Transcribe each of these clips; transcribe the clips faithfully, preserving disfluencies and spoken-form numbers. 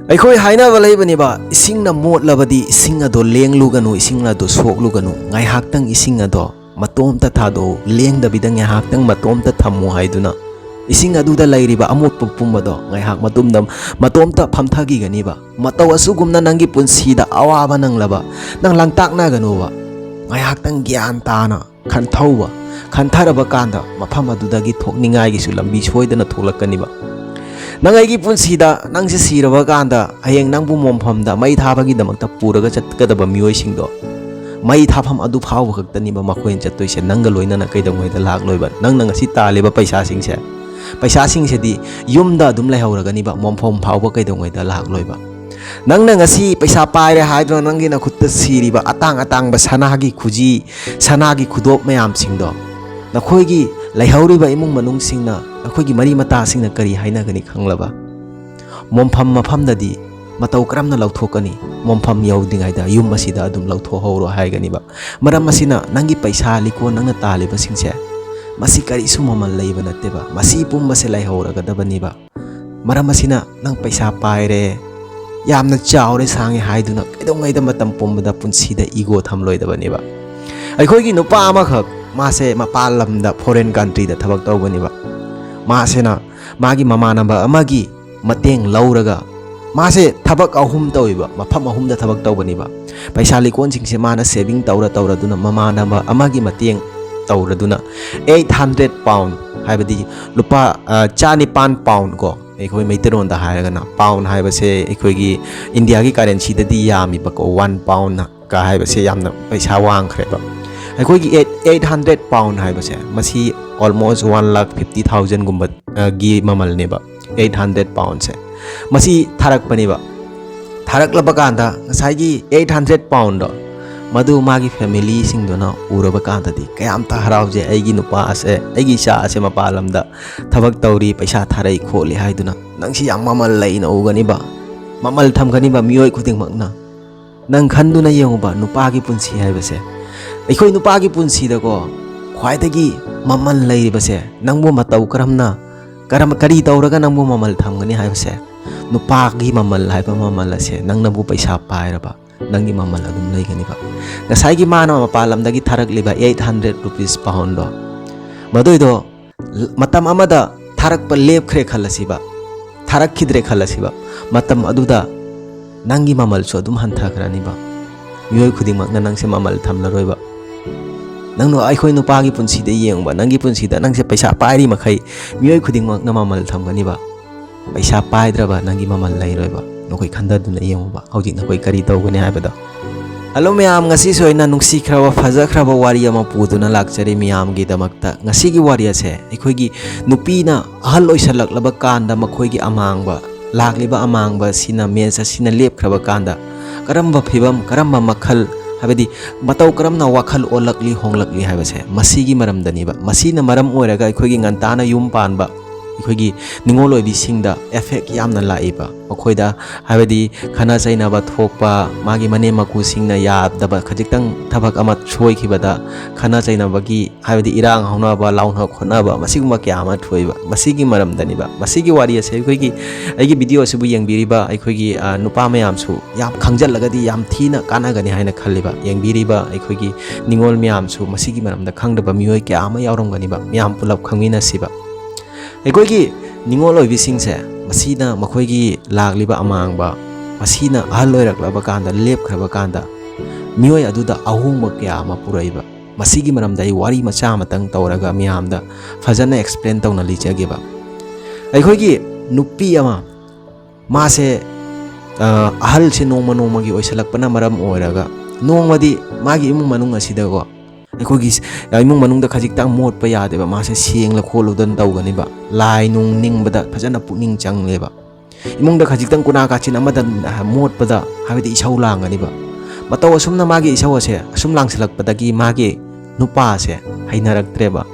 ꯑꯩꯈꯣꯏ ꯍꯥꯏꯅꯕ ꯂꯩꯕꯅꯦꯕ, "ꯏꯁꯤꯡꯅ ꯃꯣꯠꯂꯕꯗꯤ ꯏꯁꯤꯡ ꯑꯗꯣ ꯂꯦꯡꯂꯨꯒꯅꯨ, ꯏꯁꯤꯡ ꯑꯗꯣ ꯁꯣꯛꯂꯨꯒꯅꯨ, ꯉꯥꯏꯍꯥꯛꯇꯪ ꯏꯁꯤꯡ ꯑꯗꯣ ꯃꯇꯣꯝꯇ ꯊꯥꯗꯣꯛꯎ, ꯂꯦꯡꯗꯕꯤꯗ ꯉꯥꯏꯍꯥꯛꯇꯪ ꯃꯇꯣꯝꯇ ꯊꯝꯃꯨ" ꯍꯥꯏꯗꯨꯅ, ꯏꯁꯤꯡ ꯑꯗꯨꯗ ꯂꯩꯔꯤꯕ ꯑꯃꯣꯠꯄ ꯄꯨꯝꯕꯗꯣ ꯉꯥꯏꯍꯥꯛ ꯃꯇꯨꯡꯗ ꯃꯇꯣꯝꯇ ꯐꯝꯊꯈꯤꯒꯅꯤꯕ꯫ ꯃꯇꯧ ꯑꯁꯨꯒꯨꯝꯅ ꯅꯪꯒꯤ ꯄꯨꯟꯁꯤꯗ ꯑꯋꯥꯕ ꯅꯪꯂꯕ, ꯅꯪ ꯂꯥꯡꯇꯥꯛꯅꯒꯅꯨꯕ꯫ ꯉꯥꯏꯍꯥꯛꯇꯪ ꯒ꯭ꯌꯥꯟ ꯇꯥꯅ ꯈꯟꯊꯧꯕ, ꯈꯟꯊꯔꯕ ꯀꯥꯟꯗ ꯃꯐꯝ ꯑꯗꯨꯗꯒꯤ ꯊꯣꯛꯅꯤꯡꯉꯥꯏꯒꯤꯁꯨ ꯂꯝꯕꯤ ꯁꯣꯏꯗꯅ ꯊꯣꯛꯂꯛꯀꯅꯤꯕ꯫ ꯅꯪ ꯑꯩꯒꯤ ꯄꯨꯟꯁꯤꯗ, ꯅꯪꯁꯦ ꯁꯤꯔꯕ ꯀꯥꯟꯗ ꯍꯌꯦꯡ ꯅꯪꯕꯨ ꯃꯣꯟꯐꯝꯗ ꯃꯩ ꯊꯥꯕꯒꯤꯗꯃꯛꯇ ꯄꯨꯔꯒ ꯆꯠꯀꯗꯕ ꯃꯤꯑꯣꯏꯁꯤꯡꯗꯣ, ꯃꯩ ꯊꯥꯐꯝ ꯑꯗꯨ ꯐꯥꯎꯕ ꯈꯛꯇꯅꯤꯕ ꯃꯈꯣꯏꯅ ꯆꯠꯇꯣꯏꯁꯦ, ꯅꯪꯒ ꯂꯣꯏꯅꯅ ꯀꯩꯗꯧꯉꯩꯗ ꯂꯥꯛꯂꯣꯏꯕ꯫ ꯅꯪꯅ ꯉꯁꯤ ꯇꯥꯜꯂꯤꯕ ꯄꯩꯁꯥꯁꯤꯡꯁꯦ, ꯄꯩꯁꯥꯁꯤꯡꯁꯤꯗꯤ ꯌꯨꯝꯗ ꯑꯗꯨꯝ ꯂꯩꯍꯧꯔꯒꯅꯤꯕ, ꯃꯣꯟꯐꯝ ꯐꯥꯎꯕ ꯀꯩꯗꯧꯉꯩꯗ ꯂꯥꯛꯂꯣꯏꯕ꯫ ꯅꯪꯅ ꯉꯁꯤ ꯄꯩꯁꯥ ꯄꯥꯏꯔꯦ ꯍꯥꯏꯗꯨꯅ ꯅꯪꯒꯤ ꯅꯈꯨꯠꯇ ꯁꯤꯔꯤꯕ ꯑꯇꯥꯡ ꯑꯇꯥꯡꯕ ꯁꯅꯥꯒꯤ ꯈꯨꯖꯤ, ꯁꯅꯥꯒꯤ ꯈꯨꯗꯣꯞ ꯃꯌꯥꯝꯁꯤꯡꯗꯣ, ꯅꯈꯣꯏꯒꯤ ꯂꯩꯍꯧꯔꯤꯕ ꯏꯃꯨꯡ ꯃꯅꯨꯡꯁꯤꯡꯅ, ꯅꯈꯣꯏꯒꯤ ꯃꯔꯤ ꯃꯇꯥꯁꯤꯡꯅ ꯀꯔꯤ ꯍꯥꯏꯅꯒꯅꯤ ꯈꯪꯂꯕ? ꯃꯣꯟꯐꯝ ꯃꯐꯝꯗꯗꯤ ꯃꯇꯧ ꯀꯔꯝꯅ ꯂꯧꯊꯣꯛꯀꯅꯤ? ꯃꯣꯟꯐꯝ ꯌꯧꯗ꯭ꯔꯤꯉꯩꯗ ꯌꯨꯝ ꯑꯁꯤꯗ ꯑꯗꯨꯝ ꯂꯧꯊꯣꯛꯍꯧꯔꯣ ꯍꯥꯏꯒꯅꯤꯕ꯫ ꯃꯔꯝ ꯑꯁꯤꯅ ꯅꯪꯒꯤ ꯄꯩꯁꯥ ꯂꯤꯀꯣꯟ ꯅꯪꯅ ꯇꯥꯜꯂꯤꯕꯁꯤꯡꯁꯦ, ꯃꯁꯤ ꯀꯔꯤꯁꯨ ꯃꯃꯜ ꯂꯩꯕ ꯅꯠꯇꯦꯕ꯫ ꯃꯁꯤ ꯄꯨꯝꯕꯁꯦ ꯂꯩꯍꯧꯔꯒꯗꯕꯅꯤꯕ꯫ ꯃꯔꯝ ꯑꯁꯤꯅ ꯅꯪ ꯄꯩꯁꯥ ꯄꯥꯏꯔꯦ, ꯌꯥꯝꯅ ꯆꯥꯎꯔꯦ, ꯁꯥꯡꯉꯦ ꯍꯥꯏꯗꯨꯅ ꯀꯩꯗꯧꯉꯩꯗ ꯃꯇꯝ ꯄꯨꯝꯕꯗ ꯄꯨꯟꯁꯤꯗ ꯏꯒꯣ ꯊꯝꯂꯣꯏꯗꯕꯅꯦꯕ꯫ ꯑꯩꯈꯣꯏꯒꯤ ꯅꯨꯄꯥ ꯑꯃꯈꯛ, ꯃꯥꯁꯦ ꯃꯄꯥꯟ ꯂꯝꯗ, ꯐꯣꯔꯦꯟ ꯀꯟꯇ꯭ꯔꯤꯗ ꯊꯕꯛ ꯇꯧꯕꯅꯦꯕ꯫ ꯃꯥꯁꯤꯅ ꯃꯥꯒꯤ ꯃꯃꯥꯟꯅꯕ ꯑꯃꯒꯤ ꯃꯇꯦꯡ ꯂꯧꯔꯒ, ꯃꯥꯁꯦ ꯊꯕꯛ ꯑꯍꯨꯝ ꯇꯧꯋꯦꯕ, ꯃꯐꯝ ꯑꯍꯨꯝꯗ ꯊꯕꯛ ꯇꯧꯕꯅꯦꯕ꯫ ꯄꯩꯁꯥ ꯂꯤꯀꯣꯟꯁꯤꯡꯁꯦ ꯃꯥꯅ ꯁꯦꯚꯤꯡ ꯇꯧꯔ ꯇꯧꯔꯗꯨꯅ, ꯃꯃꯥꯟꯅꯕ ꯑꯃꯒꯤ ꯃꯇꯦꯡ ꯇꯧꯔꯗꯨꯅ, ꯑꯩꯠ ꯍꯟꯗ꯭ꯔꯦꯠ ꯄꯥꯎꯟ, ꯍꯥꯏꯕꯗꯤ ꯂꯨꯄꯥ, ꯑ, ꯆꯥꯅꯤꯄꯥꯟ ꯄꯥꯎꯟ ꯀꯣ, ꯑꯩꯈꯣꯏ ꯃꯩꯇꯩꯂꯣꯟꯗ ꯍꯥꯏꯔꯒꯅ꯫ ꯄꯥꯎꯟ ꯍꯥꯏꯕꯁꯦ ꯑꯩꯈꯣꯏꯒꯤ ꯏꯟꯗꯤꯌꯥꯒꯤ ꯀꯔꯦꯟꯁꯤꯗꯗꯤ ꯌꯥꯝꯃꯤꯕꯀꯣ, ꯋꯥꯟ ꯄꯥꯎꯟ ꯀ ꯍꯥꯏꯕꯁꯦ ꯌꯥꯝꯅ ꯄꯩꯁꯥ ꯋꯥꯡꯈ꯭ꯔꯦꯕ꯫ ꯑꯩꯈꯣꯏꯒꯤ ꯑꯩꯠ, ꯑꯩꯠ ꯍꯟꯗ꯭ꯔꯦꯠ ꯄꯥꯎꯟ ꯍꯥꯏꯕꯁꯦ, ꯃꯁꯤ almost one lakh fifty thousand ꯒꯨꯝꯕ, ꯑ, ꯒꯤ ꯃꯃꯜꯅꯦꯕ, ꯑꯩꯠ ꯍꯟꯗ꯭ꯔꯦꯠ ꯄꯥꯎꯟꯁꯦ꯫ ꯃꯁꯤ ꯊꯥꯔꯛꯄꯅꯦꯕ꯫ ꯊꯥꯔꯛꯂꯕ ꯀꯥꯟꯗ ꯉꯁꯥꯏꯒꯤ ꯑꯩꯠ ꯍꯟꯗ꯭ꯔꯦꯠ ꯄꯥꯎꯟꯗꯣ, ꯃꯗꯨ ꯃꯥꯒꯤ ꯐꯦꯃꯤꯂꯤꯁꯤꯡꯗꯨꯅ ꯎꯔꯕ ꯀꯥꯟꯗꯗꯤ ꯀꯌꯥꯝꯇ ꯍꯔꯥꯎꯖꯩ, "ꯑꯩꯒꯤ ꯅꯨꯄꯥ ꯑꯁꯦ, ꯑꯩꯒꯤ ꯏꯆꯥ ꯑꯁꯦ ꯃꯄꯥꯟ ꯂꯝꯗ ꯊꯕꯛ ꯇꯧꯔꯤ, ꯄꯩꯁꯥ ꯊꯥꯔꯛꯏ ꯈꯣꯠꯂꯤ" ꯍꯥꯏꯗꯨꯅ꯫ ꯅꯪꯁꯤ ꯌꯥꯝ ꯃꯃꯜ ꯂꯩꯅ ꯎꯒꯅꯤꯕ, ꯃꯃꯜ ꯊꯝꯒꯅꯤꯕ ꯃꯤꯑꯣꯏ ꯈꯨꯗꯤꯡꯃꯛꯅ꯫ ꯅꯪ ꯈꯟꯗꯨꯅ ꯌꯦꯡꯉꯨꯕ, ꯅꯨꯄꯥꯒꯤ ꯄꯨꯟꯁꯤ ꯍꯥꯏꯕꯁꯦ, ꯑꯩꯈꯣꯏ ꯅꯨꯄꯥꯒꯤ ꯄꯨꯟꯁꯤꯗꯀꯣ ꯈ꯭ꯋꯥꯏꯗꯒꯤ ꯃꯃꯜ ꯂꯩꯔꯤꯕꯁꯦ, ꯅꯪꯕꯨ ꯃꯇꯧ ꯀꯔꯝꯅ, ꯀꯔꯝ, ꯀꯔꯤ ꯇꯧꯔꯒ ꯅꯪꯕꯨ ꯃꯃꯜ ꯊꯝꯒꯅꯤ ꯍꯥꯏꯕꯁꯦ, ꯅꯨꯄꯥꯒꯤ ꯃꯃꯜ ꯍꯥꯏꯕ ꯃꯃꯜ ꯑꯁꯦ, ꯅꯪꯅꯕꯨ ꯄꯩꯁꯥ ꯄꯥꯏꯔꯕ, ꯅꯪꯒꯤ ꯃꯃꯜ ꯑꯗꯨꯝ ꯂꯩꯒꯅꯤꯕ꯫ ꯉꯁꯥꯏꯒꯤ ꯃꯥꯅ ꯃꯄꯥꯟ ꯂꯝꯗꯒꯤ ꯊꯥꯔꯛꯂꯤꯕ eight hundred rupees poundꯗꯣ, ꯃꯗꯨꯏꯗꯣ ꯃꯇꯝ ꯑꯃꯗ ꯊꯥꯔꯛꯄ ꯂꯦꯞꯈ꯭ꯔꯦ ꯈꯜꯂꯁꯤꯕ, ꯊꯥꯔꯛꯈꯤꯗ꯭ꯔꯦ ꯈꯜꯂꯁꯤꯕ, ꯃꯇꯝ ꯑꯗꯨꯗ ꯅꯪꯒꯤ ꯃꯃꯜꯁꯨ ꯑꯗꯨꯝ ꯍꯟꯊꯈ꯭ꯔꯅꯤꯕ꯫ ꯃꯤꯑꯣꯏ ꯈꯨꯗꯤꯡꯃꯛꯅ ꯅꯪꯁꯦ ꯃꯃꯜ ꯊꯝꯂꯔꯣꯏꯕ꯫ ꯅꯪꯅ, ꯑꯩꯈꯣꯏ ꯅꯨꯄꯥꯒꯤ ꯄꯨꯟꯁꯤꯗ ꯌꯦꯡꯉꯨꯕ, ꯅꯪꯒꯤ ꯄꯨꯟꯁꯤꯗ ꯅꯪꯁꯦ ꯄꯩꯁꯥ ꯄꯥꯏꯔꯤ ꯃꯈꯩ ꯃꯤꯑꯣꯏ ꯈꯨꯗꯤꯡꯃꯛꯅ ꯃꯃꯜ ꯊꯝꯒꯅꯤꯕ꯫ ꯄꯩꯁꯥ ꯄꯥꯏꯗ꯭ꯔꯕ ꯅꯪꯒꯤ ꯃꯃꯜ ꯂꯩꯔꯣꯏꯕ꯫ ꯅꯈꯣꯏ ꯈꯟꯊꯗꯨꯅ ꯌꯦꯡꯉꯨꯕ, ꯍꯧꯖꯤꯛ ꯅꯈꯣꯏ ꯀꯔꯤ ꯇꯧꯒꯅꯤ ꯍꯥꯏꯕꯗꯣ꯫ ꯍꯜꯂꯣ ꯃꯌꯥꯝ, ꯉꯁꯤꯁꯨ ꯑꯩꯅ ꯅꯨꯡꯁꯤꯈ꯭ꯔꯕ, ꯐꯖꯈ꯭ꯔꯕ ꯋꯥꯔꯤ ꯑꯃ ꯄꯨꯗꯨꯅ ꯂꯥꯛꯆꯔꯤ ꯃꯤꯌꯥꯝꯒꯤꯗꯃꯛꯇ꯫ ꯉꯁꯤꯒꯤ ꯋꯥꯔꯤ ꯑꯁꯦ ꯑꯩꯈꯣꯏꯒꯤ ꯅꯨꯄꯤꯅ ꯑꯍꯜ ꯑꯣꯏꯁꯜꯂꯛꯂꯕ ꯀꯥꯟꯗ ꯃꯈꯣꯏꯒꯤ ꯑꯃꯥꯡꯕ, ꯂꯥꯛꯂꯤꯕ ꯑꯃꯥꯡꯕ ꯑꯁꯤꯅ, ꯃꯦꯟꯁ ꯑꯁꯤꯅ ꯂꯦꯞꯈ꯭ꯔꯕ ꯀꯥꯟꯗ ꯀꯔꯝꯕ ꯐꯤꯕꯝ, ꯀꯔꯝꯕ ꯃꯈꯜ, ꯍꯥꯏꯕꯗꯤ ꯃꯇꯧ ꯀꯔꯝꯅ ꯋꯥꯈꯜ ꯑꯣꯜꯂꯛꯂꯤ, ꯍꯣꯡꯂꯛꯂꯤ ꯍꯥꯏꯕꯁꯦ ꯃꯁꯤꯒꯤ ꯃꯔꯝꯗꯅꯤꯕ꯫ ꯃꯁꯤꯅ ꯃꯔꯝ ꯑꯣꯏꯔꯒ ꯑꯩꯈꯣꯏꯒꯤ ꯉꯟꯇꯥꯅ ꯌꯨꯝ ꯄꯥꯟꯕ ꯑꯩꯈꯣꯏꯒꯤ ꯅꯤꯉꯣꯜ ꯑꯣꯏꯕꯤꯁꯤꯡꯗ effect ꯌꯥꯝꯅ ꯂꯥꯛꯏꯕ꯫ ꯃꯈꯣꯏꯗ, ꯍꯥꯏꯕꯗꯤ ꯈꯠꯅ ꯆꯩꯅꯕ ꯊꯣꯛꯄ, ꯃꯥꯒꯤ ꯃꯅꯦꯝ ꯃꯀꯨꯁꯤꯡꯅ ꯌꯥꯗꯕ, ꯈꯖꯤꯛꯇꯪ ꯊꯕꯛ ꯑꯃ ꯁꯣꯏꯈꯤꯕꯗ ꯈꯠꯅ ꯆꯩꯅꯕꯒꯤ, ꯍꯥꯏꯕꯗꯤ ꯏꯔꯥꯡ ꯍꯧꯅꯕ, ꯂꯥꯎꯅ ꯈꯣꯠꯅꯕ, ꯃꯁꯤꯒꯨꯝꯕ ꯀꯌꯥ ꯑꯃ ꯊꯣꯛꯏꯕ꯫ ꯃꯁꯤꯒꯤ ꯃꯔꯝꯗꯅꯤꯕ꯫ ꯃꯁꯤꯒꯤ ꯋꯥꯔꯤ ꯑꯁꯦ ꯑꯩꯈꯣꯏꯒꯤ, ꯑꯩꯒꯤ video ꯑꯁꯤꯕꯨ ꯌꯦꯡꯕꯤꯔꯤꯕ ꯑꯩꯈꯣꯏꯒꯤ, ꯑ, ꯅꯨꯄꯥ ꯃꯌꯥꯝꯁꯨ ꯌꯥꯝ ꯈꯪꯖꯤꯜꯂꯒꯗꯤ ꯌꯥꯝ ꯊꯤꯅ ꯀꯥꯟꯅꯒꯅꯤ ꯍꯥꯏꯅ ꯈꯜꯂꯤꯕ꯫ ꯌꯦꯡꯕꯤꯔꯤꯕ ꯑꯩꯈꯣꯏꯒꯤ ꯅꯤꯉꯣꯜ ꯃꯌꯥꯝꯁꯨ ꯃꯁꯤꯒꯤ ꯃꯔꯝꯗ ꯈꯪꯗꯕ ꯃꯤꯑꯣꯏ ꯀꯌꯥ ꯑꯃ ꯌꯥꯎꯔꯝꯒꯅꯤꯕ꯫ ꯃꯌꯥꯝ ꯄꯨꯂꯞ ꯈꯪꯃꯤꯟꯅꯁꯤꯕ꯫ ꯑꯩꯈꯣꯏꯒꯤ ꯅꯤꯉꯣꯜ ꯑꯣꯏꯕꯤꯁꯤꯡꯁꯦ, ꯃꯁꯤꯅ ꯃꯈꯣꯏꯒꯤ ꯂꯥꯛꯂꯤꯕ ꯑꯃꯥꯡꯕ, ꯃꯁꯤꯅ ꯑꯍꯜ ꯑꯣꯏꯔꯛꯂꯕ ꯀꯥꯟꯗ, ꯂꯦꯞꯈ꯭ꯔꯕ ꯀꯥꯟꯗ, ꯃꯤꯑꯣꯏ ꯑꯗꯨꯗ ꯑꯍꯣꯡꯕ ꯀꯌꯥ ꯑꯃ ꯄꯨꯔꯛꯏꯕ꯫ ꯃꯁꯤꯒꯤ ꯃꯔꯝꯗ ꯑꯩ ꯋꯥꯔꯤ ꯃꯆꯥ ꯑꯃꯇꯪ ꯇꯧꯔꯒ ꯃꯤꯌꯥꯝꯗ ꯐꯖꯅ explain ꯇꯧꯅ ꯂꯤꯖꯒꯦꯕ꯫ ꯑꯩꯈꯣꯏꯒꯤ ꯅꯨꯄꯤ ꯑꯃ, ꯃꯥꯁꯦ, ꯑ, ꯑꯍꯜꯁꯦ ꯅꯣꯡꯃ ꯅꯣꯡꯃꯒꯤ ꯑꯣꯏꯁꯜꯂꯛꯄꯅ ꯃꯔꯝ ꯑꯣꯏꯔꯒ, ꯅꯣꯡꯃꯗꯤ ꯃꯥꯒꯤ ꯏꯃꯨꯡ ꯃꯅꯨꯡ ꯑꯁꯤꯗꯀꯣ, ꯑꯩꯈꯣꯏꯒꯤ ꯏꯃꯨꯡ ꯃꯅꯨꯡꯗ ꯈꯖꯤꯛꯇꯪ ꯃꯣꯠꯄ ꯌꯥꯗꯦꯕ꯫ ꯃꯥꯁꯦ ꯁꯦꯡꯂ ꯈꯣꯠꯂꯨꯗꯅ ꯇꯧꯒꯅꯦꯕ꯫ ꯂꯥꯏ ꯅꯨꯡ ꯅꯤꯡꯕꯗ ꯐꯖꯅ ꯄꯨꯛꯅꯤꯡ ꯆꯪꯂꯦꯕ꯫ ꯏꯃꯨꯡꯗ ꯈꯖꯤꯛꯇꯪ ꯀꯨꯅꯥ ꯀꯥꯆꯤꯟ ꯑꯃꯗ ꯃꯣꯠꯄꯗ, ꯍꯥꯏꯕꯗꯤ ꯏꯁꯧ ꯂꯥꯡꯒꯅꯤꯕ꯫ ꯃꯇꯧ ꯑꯁꯨꯝꯅ ꯃꯥꯒꯤ ꯏꯁꯧ ꯑꯁꯦ ꯑꯁꯨꯝ ꯂꯥꯡꯁꯤꯜꯂꯛꯄꯗꯒꯤ ꯃꯥꯒꯤ ꯅꯨꯄꯥꯁꯦ ꯍꯩꯅꯔꯛꯇ꯭ꯔꯦꯕ꯫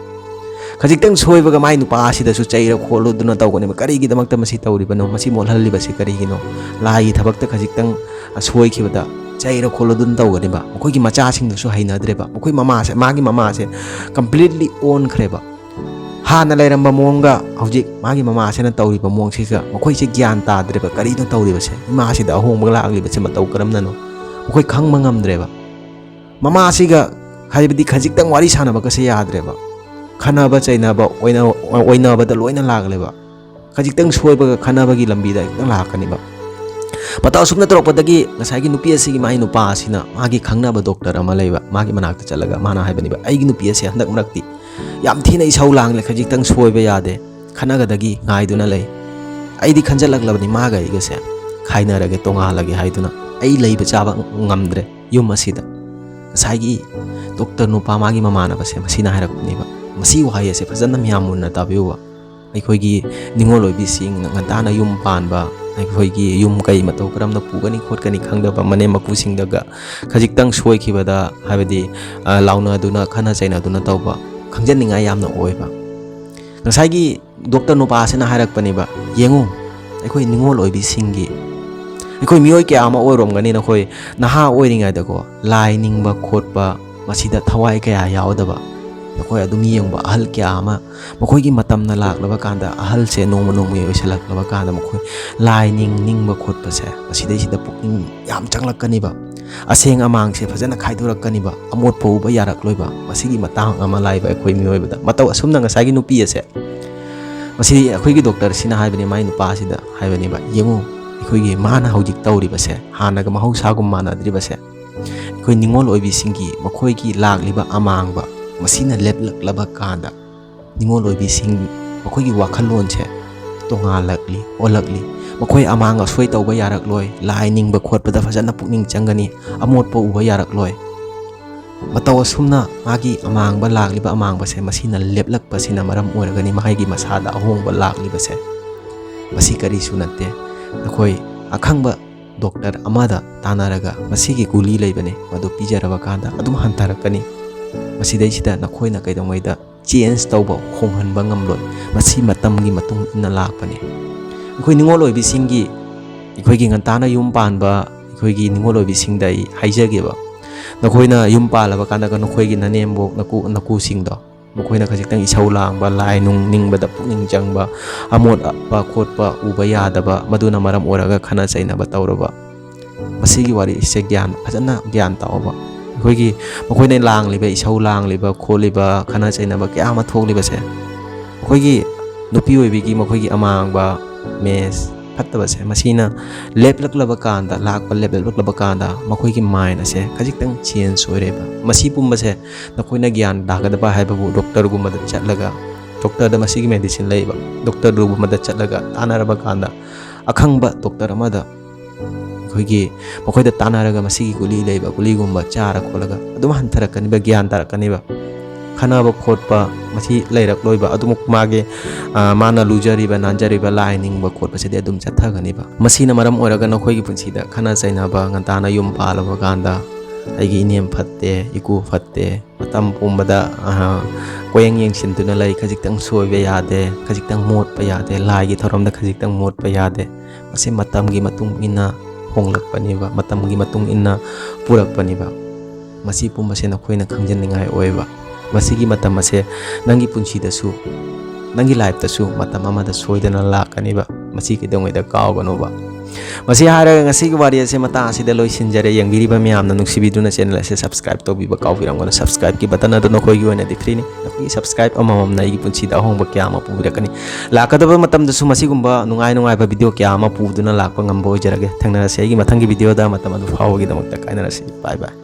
ꯈꯖꯤꯛꯇꯪ ꯁꯣꯏꯕꯒ ꯃꯥꯏ ꯅꯨꯄꯥ ꯑꯁꯤꯗꯁꯨ ꯆꯩꯔ ꯈꯣꯠꯂꯨꯗꯨꯅ ꯇꯧꯒꯅꯦꯕ꯫ "ꯀꯔꯤꯒꯤꯗꯃꯛꯇ ꯃꯁꯤ ꯇꯧꯔꯤꯕꯅꯣ? ꯃꯁꯤ ꯃꯣꯠꯍꯜꯂꯤꯕꯁꯤ ꯀꯔꯤꯒꯤꯅꯣ?" ꯂꯥꯏꯒꯤ ꯊꯕꯛꯇ ꯈꯖꯤꯛꯇꯪ ꯁꯣꯏꯈꯤꯕꯗ ꯆꯩꯔ ꯈꯣꯠꯂꯨꯗꯨꯅ ꯇꯧꯒꯅꯦꯕ꯫ ꯃꯈꯣꯏꯒꯤ ꯃꯆꯥꯁꯤꯡꯗꯨꯁꯨ ꯍꯩꯅꯗ꯭ꯔꯦꯕ꯫ ꯃꯈꯣꯏ ꯃꯃꯥꯁꯦ, ꯃꯥꯒꯤ ꯃꯃꯥꯁꯦ completely ꯑꯣꯟꯈ꯭ꯔꯦꯕ꯫ ꯍꯥꯟꯅ ꯂꯩꯔꯝꯕ ꯃꯑꯣꯡꯒ ꯍꯧꯖꯤꯛ ꯃꯥꯒꯤ ꯃꯃꯥꯁꯤꯅ ꯇꯧꯔꯤꯕ ꯃꯑꯣꯡꯁꯤꯒ ꯃꯈꯣꯏꯁꯦ ꯒ꯭ꯌꯥꯟ ꯇꯥꯗ꯭ꯔꯦꯕ꯫ ꯀꯔꯤꯅꯣ ꯇꯧꯔꯤꯕꯁꯦ? ꯏꯃꯥꯁꯤꯗ ꯑꯍꯣꯡꯕ ꯂꯥꯛꯂꯤꯕꯁꯦ ꯃꯇꯧ ꯀꯔꯝꯅꯅꯣ? ꯃꯈꯣꯏ ꯈꯪꯕ ꯉꯝꯗ꯭ꯔꯦꯕ꯫ ꯃꯃꯥꯁꯤꯒ, ꯍꯥꯏꯕꯗꯤ, ꯈꯖꯤꯛꯇꯪ ꯋꯥꯔꯤ ꯁꯥꯟꯅꯕꯒꯁꯦ ꯌꯥꯗ꯭ꯔꯦꯕ꯫ ꯈꯟꯅꯕ ꯆꯩꯅꯕ, ꯑꯣꯏꯅ-, ꯑꯣꯏꯅꯕꯗ ꯂꯣꯏꯅ ꯂꯥꯛꯂꯦꯕ꯫ ꯈꯖꯤꯛꯇꯪ ꯁꯣꯏꯕꯒ ꯈꯟꯅꯕꯒꯤ ꯂꯝꯕꯤꯗ ꯍꯦꯛꯇ ꯂꯥꯛꯀꯅꯤꯕ꯫ ꯃꯇꯧ ꯑꯁꯨꯝꯅ ꯇꯧꯔꯛꯄꯗꯒꯤ ꯉꯁꯥꯏꯒꯤ ꯅꯨꯄꯤ ꯑꯁꯤꯒꯤ ꯃꯥꯒꯤ ꯅꯨꯄꯥ ꯑꯁꯤꯅ ꯃꯥꯒꯤ ꯈꯪꯅꯕ ꯗꯣꯛꯇꯔ ꯑꯃ ꯂꯩꯕ, ꯃꯥꯒꯤ ꯃꯅꯥꯛꯇ ꯆꯠꯂꯒ ꯃꯥꯅ ꯍꯥꯏꯕꯅꯦꯕ, "ꯑꯩꯒꯤ ꯅꯨꯄꯤ ꯑꯁꯦ ꯍꯟꯗꯛ ꯃꯔꯛꯇꯤ ꯌꯥꯝ ꯊꯤꯅ ꯏꯁꯧ ꯂꯥꯡꯂꯦ, ꯈꯖꯤꯛꯇꯪ ꯁꯣꯏꯕ ꯌꯥꯗꯦ, ꯈꯟꯅꯒꯗꯒꯤ ꯉꯥꯏꯗꯨꯅ ꯂꯩ꯫ ꯑꯩꯗꯤ ꯈꯟꯖꯜꯂꯛꯂꯕꯅꯤ ꯃꯥꯒ ꯑꯩꯒꯁꯦ ꯈꯥꯏꯅꯔꯒꯦ, ꯇꯣꯉꯥꯜꯂꯒꯦ ꯍꯥꯏꯗꯨꯅ ꯑꯩ ꯂꯩꯕ ꯆꯥꯕ ꯉꯝꯗ꯭ꯔꯦ ꯌꯨꯝ ꯑꯁꯤꯗ"꯫ ꯉꯁꯥꯏꯒꯤ ꯗꯣꯛꯇꯔ ꯅꯨꯄꯥ ꯃꯥꯒꯤ ꯃꯃꯥꯟꯅꯕꯁꯦ ꯃꯁꯤꯅ ꯍꯥꯏꯔꯛꯄꯅꯦꯕ꯫ ꯃꯁꯤ ꯋꯥꯍꯩ ꯑꯁꯦ ꯐꯖꯅ ꯃꯌꯥꯝ ꯃꯨꯟꯅ ꯇꯥꯕꯤꯌꯨꯕ꯫ ꯑꯩꯈꯣꯏꯒꯤ ꯅꯤꯡꯉꯣꯜ ꯑꯣꯏꯕꯤꯁꯤꯡꯅ ꯉꯟꯇꯥꯅ ꯌꯨꯝ ꯄꯥꯟꯕ, ꯑꯩꯈꯣꯏꯒꯤ ꯌꯨꯝ ꯀꯩ ꯃꯇꯧ ꯀꯔꯝꯅ ꯄꯨꯒꯅꯤ ꯈꯣꯠꯀꯅꯤ ꯈꯪꯗꯕ ꯃꯅꯦꯝ ꯃꯀꯨꯁꯤꯡꯗꯒ ꯈꯖꯤꯛꯇꯪ ꯁꯣꯏꯈꯤꯕꯗ, ꯍꯥꯏꯕꯗꯤ, ꯑ, ꯂꯥꯎꯅꯗꯨꯅ ꯈꯠꯅ ꯆꯩꯅꯗꯨꯅ ꯇꯧꯕ, ꯈꯪꯖꯅꯤꯡꯉꯥꯏ ꯌꯥꯝꯅ ꯑꯣꯏꯕ꯫ ꯉꯁꯥꯏꯒꯤ ꯗꯣꯛꯇꯔ ꯅꯨꯄꯥꯁꯤꯅ ꯍꯥꯏꯔꯛꯄꯅꯦꯕ, "ꯌꯦꯡꯉꯨ, ꯑꯩꯈꯣꯏ ꯅꯤꯡꯉꯣꯜ ꯑꯣꯏꯕꯤꯁꯤꯡꯒꯤ, ꯑꯩꯈꯣꯏ ꯃꯤꯑꯣꯏ ꯀꯌꯥ ꯑꯃ ꯑꯣꯏꯔꯝꯒꯅꯤ, ꯅꯈꯣꯏ ꯅꯍꯥ ꯑꯣꯏꯔꯤꯉꯩꯗꯀꯣ, ꯂꯥꯏ ꯅꯤꯡꯕ ꯈꯣꯠꯄ, ꯃꯁꯤꯗ ꯊꯋꯥꯏ ꯀꯌꯥ ꯌꯥꯎꯗꯕ꯫ ꯅꯈꯣꯏ ꯑꯗꯨꯝ ꯌꯦꯡꯕ, ꯑꯍꯜ ꯀꯌꯥ ꯑꯃ ꯃꯈꯣꯏꯒꯤ ꯃꯇꯝꯅ ꯂꯥꯛꯂꯕ ꯀꯥꯟꯗ, ꯑꯍꯜꯁꯦ ꯅꯣꯡꯃ ꯅꯣꯡꯃꯒꯤ ꯑꯣꯏꯁꯜꯂꯛꯂꯕ ꯀꯥꯟꯗ ꯃꯈꯣꯏ ꯂꯥꯏ ꯅꯤꯡ-, ꯅꯤꯡꯕ ꯈꯣꯠꯄꯁꯦ, ꯃꯁꯤꯗꯩꯁꯤꯗ ꯄꯨꯛꯅꯤꯡ ꯌꯥꯝ ꯆꯪꯂꯛꯀꯅꯤꯕ꯫ ꯑꯁꯦꯡ ꯑꯃꯥꯡꯁꯦ ꯐꯖꯅ ꯈꯥꯏꯗꯣꯔꯛꯀꯅꯤꯕ꯫ ꯑꯃꯣꯠꯄ ꯎꯕ ꯌꯥꯔꯛꯂꯣꯏꯕ꯫ ꯃꯁꯤꯒꯤ ꯃꯇꯥꯡ ꯑꯃ ꯂꯥꯛꯏꯕ ꯑꯩꯈꯣꯏ ꯃꯤꯑꯣꯏꯕꯗ꯫ ꯃꯇꯧ ꯑꯁꯨꯝꯅ ꯉꯁꯥꯏꯒꯤ ꯅꯨꯄꯤ ꯑꯁꯦ, ꯃꯁꯤ ꯑꯩꯈꯣꯏꯒꯤ ꯗꯣꯛꯇꯔꯁꯤꯅ ꯍꯥꯏꯕꯅꯤ, ꯃꯥꯏ ꯅꯨꯄꯥꯁꯤꯗ ꯍꯥꯏꯕꯅꯦꯕ, "ꯌꯦꯡꯉꯨ, ꯑꯩꯈꯣꯏꯒꯤ ꯃꯥꯅ ꯍꯧꯖꯤꯛ ꯇꯧꯔꯤꯕꯁꯦ, ꯍꯥꯟꯅꯒ ꯃꯍꯧꯁꯥꯒꯨꯝ ꯃꯥꯟꯅꯗ꯭ꯔꯤꯕꯁꯦ, ꯑꯩꯈꯣꯏ ꯅꯤꯡꯉꯣꯜ ꯑꯣꯏꯕꯤꯁꯤꯡꯒꯤ ꯃꯈꯣꯏꯒꯤ ꯂꯥꯛꯂꯤꯕ ꯑꯃꯥꯡꯕ, ꯃꯁꯤꯅ ꯂꯦꯞꯂꯛꯂꯕ ꯀꯥꯟꯗ ꯅꯤꯡꯉꯣꯜ ꯑꯣꯏꯕꯤꯁꯤꯡ ꯃꯈꯣꯏꯒꯤ ꯋꯥꯈꯜꯂꯣꯟꯁꯦ ꯇꯣꯉꯥꯜꯂꯛꯂꯤ, ꯑꯣꯜꯂꯛꯂꯤ꯫ ꯃꯈꯣꯏ ꯑꯃꯥꯡ ꯑꯁꯣꯏ ꯇꯧꯕ ꯌꯥꯔꯛꯂꯣꯏ, ꯂꯥꯏ ꯅꯤꯡꯕ ꯈꯣꯠꯄꯗ ꯐꯖꯅ ꯄꯨꯛꯅꯤꯡ ꯆꯪꯒꯅꯤ, ꯑꯃꯣꯠꯄ ꯎꯕ ꯌꯥꯔꯛꯂꯣꯏ"꯫ ꯃꯇꯧ ꯑꯁꯨꯝꯅ ꯃꯥꯒꯤ ꯑꯃꯥꯡꯕ ꯂꯥꯛꯂꯤꯕ ꯑꯃꯥꯡꯕꯁꯦ ꯃꯁꯤꯅ ꯂꯦꯞꯂꯛꯄꯁꯤꯅ ꯃꯔꯝ ꯑꯣꯏꯔꯒꯅꯤ ꯃꯍꯥꯛꯀꯤ ꯃꯁꯥꯗ ꯑꯍꯣꯡꯕ ꯂꯥꯛꯂꯤꯕꯁꯦ꯫ ꯃꯁꯤ ꯀꯔꯤꯁꯨ ꯅꯠꯇꯦ꯫ ꯅꯈꯣꯏ ꯑꯈꯪꯕ ꯗꯣꯛꯇꯔ ꯑꯃꯗ ꯇꯥꯟꯅꯔꯒ ꯃꯁꯤꯒꯤ ꯒꯨꯂꯤ ꯂꯩꯕꯅꯦ, ꯃꯗꯨ ꯄꯤꯖꯔꯕ ꯀꯥꯟꯗ ꯑꯗꯨꯝ ꯍꯟꯊꯔꯛꯀꯅꯤ꯫ ꯃꯁꯤꯗꯩꯁꯤꯗ ꯅꯈꯣꯏꯅ ꯀꯩꯗꯧꯉꯩꯗ ꯆꯦꯟꯖ ꯇꯧꯕ, ꯍꯣꯡꯍꯟꯕ ꯉꯝꯂꯣꯏ꯫ ꯃꯁꯤ ꯃꯇꯝꯒꯤ ꯃꯇꯨꯡ ꯏꯟꯅ ꯂꯥꯛꯄꯅꯤ꯫ ꯑꯩꯈꯣꯏ ꯅꯤꯡꯉꯣꯜ ꯑꯣꯏꯕꯤꯁꯤꯡꯒꯤ ꯑꯩꯈꯣꯏꯒꯤ ꯉꯟꯇꯥꯅ ꯌꯨꯝ ꯄꯥꯟꯕ ꯑꯩꯈꯣꯏꯒꯤ ꯅꯤꯡꯉꯣꯜ ꯑꯣꯏꯕꯤꯁꯤꯡꯗ ꯑꯩ ꯍꯥꯏꯖꯒꯦꯕ, ꯅꯈꯣꯏꯅ ꯌꯨꯝ ꯄꯥꯜꯂꯕ ꯀꯥꯟꯗꯒ ꯅꯈꯣꯏꯒꯤ ꯅꯅꯦꯝꯕꯣꯛ, ꯅꯀꯨ-, ꯅꯀꯨꯁꯤꯡꯗꯣ, ꯃꯈꯣꯏꯅ ꯈꯖꯤꯛꯇꯪ ꯏꯁꯧ ꯂꯥꯡꯕ, ꯂꯥꯏ ꯅꯨꯡ ꯅꯤꯡꯕꯗ ꯄꯨꯛꯅꯤꯡ ꯆꯪꯕ, ꯑꯃꯣꯠ ꯑꯄ ꯈꯣꯠꯄ ꯎꯕ ꯌꯥꯗꯕ, ꯃꯗꯨꯅ ꯃꯔꯝ ꯑꯣꯏꯔꯒ ꯈꯠꯅ ꯆꯩꯅꯕ ꯇꯧꯔꯕ꯫ ꯃꯁꯤꯒꯤ ꯋꯥꯔꯤꯁꯦ ꯒ꯭ꯌꯥꯟ, ꯐꯖꯅ ꯒ꯭ꯌꯥꯟ ꯇꯥꯎꯕ꯫ ꯑꯩꯈꯣꯏꯒꯤ ꯃꯈꯣꯏꯅ ꯂꯥꯡꯂꯤꯕ, ꯏꯁꯧ ꯂꯥꯡꯂꯤꯕ ꯈꯣꯠꯂꯤꯕ, ꯈꯠꯅ ꯆꯩꯅꯕ ꯀꯌꯥ ꯑꯃ ꯊꯣꯛꯂꯤꯕꯁꯦ, ꯑꯩꯈꯣꯏꯒꯤ ꯅꯨꯄꯤ ꯑꯣꯏꯕꯤꯒꯤ ꯃꯈꯣꯏꯒꯤ ꯑꯃꯥꯡꯕ ꯃꯦꯁ ꯐꯠꯇꯕꯁꯦ, ꯃꯁꯤꯅ ꯂꯦꯞꯂꯛꯂꯕ ꯀꯥꯟꯗ, ꯂꯥꯛꯄ ꯂꯦꯞꯂꯛꯂꯕ ꯀꯥꯟꯗ ꯃꯈꯣꯏꯒꯤ ꯃꯥꯏꯟ ꯑꯁꯦ ꯈꯖꯤꯛꯇꯪ ꯆꯦꯟꯖ ꯑꯣꯏꯔꯦꯕ꯫ ꯃꯁꯤ ꯄꯨꯝꯕꯁꯦ ꯅꯈꯣꯏꯅ ꯒ꯭ꯌꯥꯟ ꯇꯥꯒꯗꯕ ꯍꯥꯏꯕꯕꯨ ꯗꯣꯛꯇꯔꯒꯨꯝꯕꯗ ꯆꯠꯂꯒ, ꯗꯣꯛꯇꯔꯗ ꯃꯁꯤꯒꯤ ꯃꯦꯗꯤꯁꯤꯟ ꯂꯩꯕ, ꯗꯣꯛꯇꯔꯒꯨꯝꯕꯗ ꯆꯠꯂꯒ ꯇꯥꯟꯅꯔꯕ ꯀꯥꯟꯗ ꯑꯈꯪꯕ ꯗꯣꯛꯇꯔ ꯑꯃꯗ ꯑꯩꯈꯣꯏꯒꯤ ꯃꯈꯣꯏꯗ ꯇꯥꯟꯅꯔꯒ ꯃꯁꯤꯒꯤ ꯒꯨꯂꯤ ꯂꯩꯕ ꯒꯨꯂꯤꯒꯨꯝꯕ ꯆꯥꯔ ꯈꯣꯠꯂꯒ ꯑꯗꯨꯝ ꯍꯟꯊꯔꯛꯀꯅꯤꯕ, ꯒ꯭ꯌꯥꯟ ꯇꯥꯔꯛꯀꯅꯤꯕ꯫ ꯈꯟꯅꯕ ꯈꯣꯠꯄ ꯃꯁꯤ ꯂꯩꯔꯛꯂꯣꯏꯕ꯫ ꯑꯗꯨꯃꯛ ꯃꯥꯒꯤ, ꯑ, ꯃꯥꯅ ꯂꯨꯖꯔꯤꯕ ꯅꯥꯟꯖꯔꯤꯕ ꯂꯥꯏ ꯅꯤꯡꯕ ꯈꯣꯠꯄꯁꯤꯗꯤ ꯑꯗꯨꯝ ꯆꯠꯊꯒꯅꯤꯕ꯫ ꯃꯁꯤꯅ ꯃꯔꯝ ꯑꯣꯏꯔꯒ ꯅꯈꯣꯏꯒꯤ ꯄꯨꯟꯁꯤꯗ ꯈꯠꯅ ꯆꯩꯅꯕ, ꯉꯟꯇꯥꯅ ꯌꯨꯝ ꯄꯥꯜꯂꯕ ꯀꯥꯟꯗ ꯑꯩꯒꯤ ꯏꯅꯦꯝ ꯐꯠꯇꯦ, ꯏꯀꯨ ꯐꯠꯇꯦ, ꯃꯇꯝ ꯄꯨꯝꯕꯗ, ꯑ, ꯀꯣꯌꯦꯡ ꯌꯦꯡꯁꯤꯟꯗꯨꯅ ꯂꯩ, ꯈꯖꯤꯛꯇꯪ ꯁꯣꯏꯕ ꯌꯥꯗꯦ, ꯈꯖꯤꯛꯇꯪ ꯃꯣꯠꯄ ꯌꯥꯗꯦ, ꯂꯥꯏꯒꯤ ꯊꯧꯔꯝꯗ ꯈꯖꯤꯛꯇꯪ ꯃꯣꯠꯄ ꯌꯥꯗꯦ꯫ ꯃꯁꯤ ꯃꯇꯝꯒꯤ ꯃꯇꯨꯡ ꯏꯟꯅ ꯍꯣꯡꯂꯛꯄꯅꯦꯕ, ꯃꯇꯝꯒꯤ ꯃꯇꯨꯡ ꯏꯟꯅ ꯄꯨꯔꯛꯄꯅꯦꯕ꯫ ꯃꯁꯤ ꯄꯨꯝꯕꯁꯦ ꯅꯈꯣꯏꯅ ꯈꯪꯖꯤꯟꯅꯤꯡꯉꯥꯏ ꯑꯣꯏꯕ꯫ ꯃꯁꯤꯒꯤ ꯃꯇꯝ ꯑꯁꯦ ꯅꯪꯒꯤ ꯄꯨꯟꯁꯤꯗꯁꯨ, ꯅꯪꯒꯤ ꯂꯥꯏꯐꯇꯁꯨ ꯃꯇꯝ ꯑꯃꯗ ꯁꯣꯏꯗꯅ ꯂꯥꯛꯀꯅꯤꯕ꯫ ꯃꯁꯤ ꯀꯩꯗꯧꯉꯩꯗ ꯀꯥꯎꯒꯅꯣꯕ꯫ ꯃꯁꯤ ꯍꯥꯏꯔꯒ ꯉꯁꯤꯒꯤ ꯋꯥꯔꯤ ꯑꯁꯦ ꯃꯇꯥꯡ ꯑꯁꯤꯗ ꯂꯣꯏꯁꯤꯟꯖꯔꯦ꯫ ꯌꯦꯡꯕꯤꯔꯤꯕ ꯃꯌꯥꯝꯅ ꯅꯨꯡꯁꯤꯕꯤꯗꯨꯅ ꯆꯦꯅꯦꯜ ꯑꯁꯦ ꯁꯕꯁꯀ꯭ꯔꯥꯏꯕ ꯇꯧꯕꯤꯕ ꯀꯥꯎꯕꯤꯔꯝꯒꯅꯨ꯫ ꯁꯕꯁꯀ꯭ꯔꯥꯏꯕꯀꯤ ꯕꯇꯟ ꯑꯗꯨ ꯅꯈꯣꯏꯒꯤ ꯑꯣꯏꯅꯗꯤ ꯐ꯭ꯔꯤꯅꯤ꯫ ꯅꯈꯣꯏꯒꯤ ꯁꯕꯁꯀ꯭ꯔꯥꯏꯕ ꯑꯃꯃꯝꯅ ꯑꯩꯒꯤ ꯄꯨꯟꯁꯤꯗ ꯑꯍꯣꯡꯕ ꯀꯌꯥ ꯑꯃ ꯄꯨꯕꯤꯔꯛꯀꯅꯤ꯫ ꯂꯥꯛꯀꯗꯕ ꯃꯇꯝꯗꯁꯨ ꯃꯁꯤꯒꯨꯝꯕ ꯅꯨꯡꯉꯥꯏ ꯅꯨꯡꯉꯥꯏꯕ ꯚꯤꯗꯤꯑꯣ ꯀꯌꯥ ꯑꯃ ꯄꯨꯗꯨꯅ ꯂꯥꯛꯄ ꯉꯝꯕ ꯑꯣꯏꯖꯔꯒꯦ꯫ ꯊꯦꯡꯅꯔꯁꯤ ꯑꯩꯒꯤ ꯃꯊꯪꯒꯤ ꯚꯤꯗꯤꯑꯣꯗ꯫ ꯃꯇꯝ ꯑꯗꯨ ꯐꯥꯎꯕꯒꯤꯗꯃꯛꯇ ꯀꯥꯏꯅꯔꯁꯤ꯫ ꯕꯥꯏ ꯕꯥꯏ꯫